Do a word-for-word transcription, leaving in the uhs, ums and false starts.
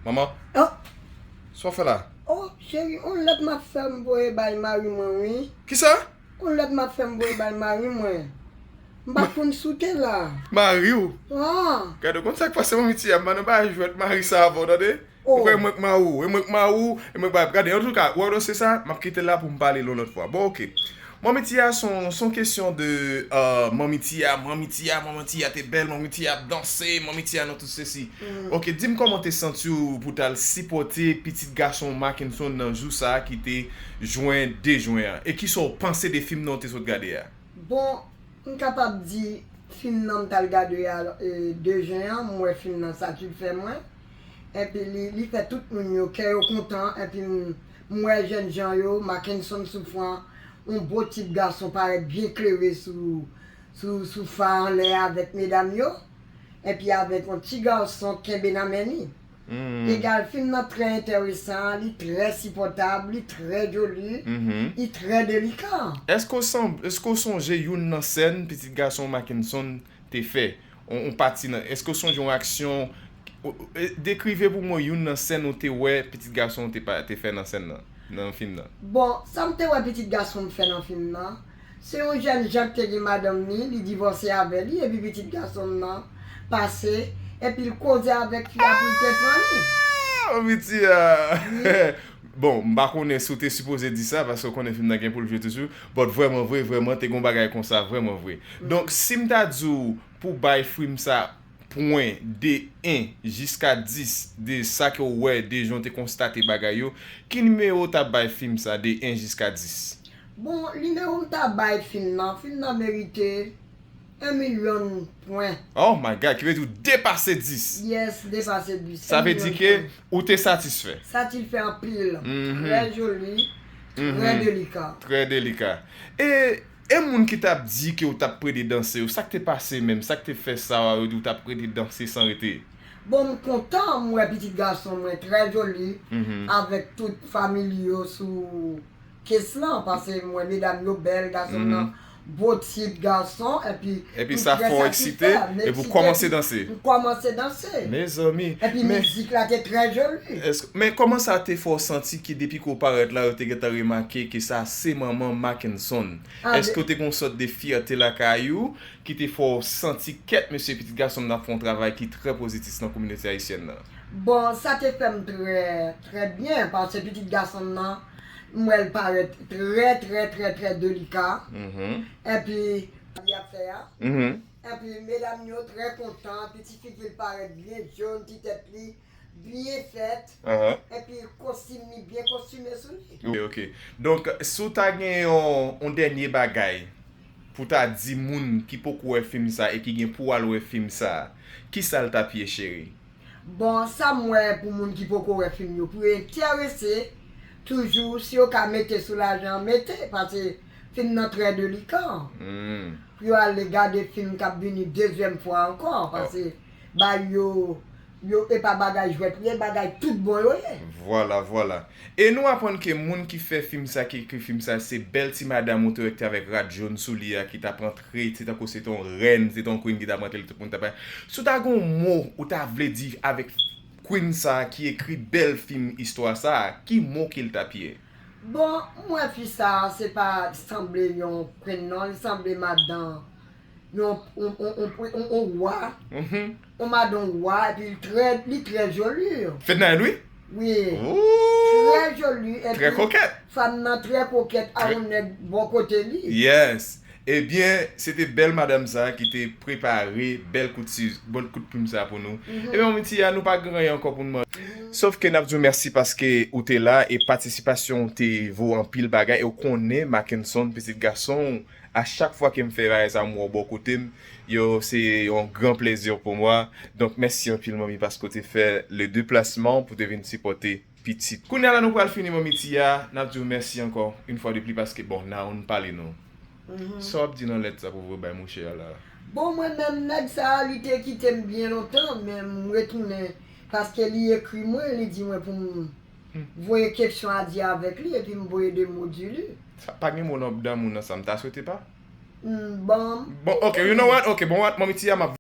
Manman, Oh, sa w fè la? Oh, cheri, yon lèt m ap fè m voye bay mari mwen, wi. Kisa? Yon lèt m ap fè m voye bay mari mwen. M pa konn si w te la. Mari w? Ah, Gade, w konn sa k pase, manmi Tia, m pa nan bagay jwèt mari sa avè w, tande? Oh. Ou kwè mwen k mari w, e mwen k mari w, e mwen k pa. Gade, antouka, ou wè dosye sa, m ap kite l la pou m pale l yon lòt fwa. Bon, oke. Manmi Tia, se yon, se yon kesyon de, euh, manmi Tia, manmi Tia, manmi Tia te bèl, manmi Tia ap danse, manmi Tia nan tout sesi. Oke, di m kòman w te santi w pou w t al sipòte pitit gason w Mackenson nan jou sa a ki te jwen, de jen an. E kisa w panse de fim nan w te sot gade a? Bon, m kapab di fim nan m t al gade a, e, de jen an, m wè fim nan satisfè mwen. Epi li, li fè tout moun yo, kè yo kontan, epi m, m wè jèn jan yo, Mackenson Soufran, yon bo tip gason parèt byen klere sou, sou, sou fa anlè avèk medam yo, epi avèk yon ti gason kenbe nan men li. Egal, fim nan trè enteresan, li trè sipòtab, li trè joli, li trè delika. Èske w sanb-, èske w sonje youn nan sèn pitit gason Mackenson te fè? On, on pati nan, èske w sonje yon aksyon, o, o, e, dekrive pou mwen youn nan sèn ou te wè pitit gason w te pa, te fè nan sèn nan, nan fim nan. Bon, sa m te wè pitit gason m fè nan fim nan, se yon jèn jan ki te gen madanm li, li divòse avè li, epi pitit gason m nan pase, epi l koze avèk fi a pou l te pran li. Ah, Miti a! Bon, m pa konnen si w te sipoze di sa, paske w konnen fim nan gen pou l jwe toujou. But vrèman vre, vrèman, te gen yon bagay konsa, vrèman vre. Donk, si m ta di w pou w bay fim sa pwen de en jiska dis de sa ke w wè, de jan w te konstate bagay yo, ki nimewo w t ap bay fim sa de en jiska dis? Bon, nimewo m ta bay fim nan, fim nan merite en milyon pwen. Oh my God, ki vle di w depase dis. Yes, depase dis. Sa vle di ke ou te satisfè. Satisfè anpil. Trè joli, trè delika. Trè delika. E, e moun ki t ap di ke w t ap plede danse yo, sa k te pase menm? Sa k te fè sa yo di w t ap plede danse san rete? Bon, m kontan, m wè pitit gason mwen trè joli, avèk tout fanmi li yo sou kes lan, paske m wè medam yo bèl, gason nan bo tip gason, epi Epi sa fè w eksite, epi w kòmanse danse. M kòmanse danse. Mezanmi. Epi mizik la te trè joli. Èske, men kòman sa te fè w santi ke depi ke w parèt la, yo te gentan remake ke sa se manman Mackenson? Èske w te gen yon sòt de fyète lakay ou ki te fè w santi kèt mesye, pitit gason m nan ap fè yon travay ki trè pozitif nan kominote ayisyèn nan? Bon, sa te fè m trè, trè byen, paske pitit gason m nan, m wè l parèt trè, trè, trè, trè delika. Epi, li ap fè a. Epi, medam yo trè kontan, epi ti figi l parèt byen jòn, ti tèt li byen fèt. Epi, kostim li byen kostime sou li. Ok, ok. Donk, si w ta gen yon, yon dènye bagay pou ta di moun ki poko wè fim sa e ki gen pou al wè fim sa, kisa l t ap ye, cheri? Bon, sa m wè pou moun ki poko wè fim yo, pou yo enterese, toujou, si yo ka mete sou lajan, mete, paske fim nan trè delikan. Pou yo ale gade fim k ap vini dezyèm fwa ankò, paske bay yo, yo, e pa bagay jwèt li ye, bagay tout bon yo ye. Vwala, vwala. E nou aprann ke moun ki fè fim sa, ki ekri fim sa, se bèl ti madanm ou te wè ki te avèk rad jòn sou li a, ki t ap antre, se tankou se te yon rèn, se te yon queen ki t ap antre, li tout moun t ap. Si w ta gen yon mo ou ta vle di avèk queen sa ki ekri bèl fim istwa sa, ki mo ke l t ap ye? Bon, m wè fi sa, se pa sanble yon queen non, li sanble madan yon, yon, yon, yon, yon, yon wa. Yon madan wa, epi li trè, li trè joli. Fednaelle, wi? Wi. Ooh! Trè joli, epi Trè kokèt. Fanm nan trè kokèt, a yon nèg bò kote li. Yes. Ebyen, se te bèl madanm sa ki te prepare bèl kout si, bèl kout plim sa pou nou. Ebyen, Miti a, nou pa gen anyen ankò pou n mande. Sof ke n ap di w mèsi paske ou te la e patisipasyon w te vo anpil bagay e w konnen Mackenson, pitit gason w, a chak fwa ke m fè bagay sa, m wè w bò kote m, yo, se yon gran plezi pou mwen. Donk, mèsi anpil, manmi, paske w te fè le deplasman pou te vin sipòte pitit. Kounye a la nou pral fini, manmi Tia, n ap di w mèsi ankò, yon fwa de pli, paske, bon, Naoun pale nou. Sa w ap di nan lèt sa pou voye bay mouche a la? Bon, mwen menm, nèg sa a, li te kite m byen lontan, men m retounen, paske li ekri mwen, li di mwen pou m voye keksyon a di avèk li, epi m voye de mo di li. Sa pa gen mo nan damou nan sa, m ta swete pa. M, bon. Bon, ok, you know what? Ok, bon, what, manmi Tia, m ap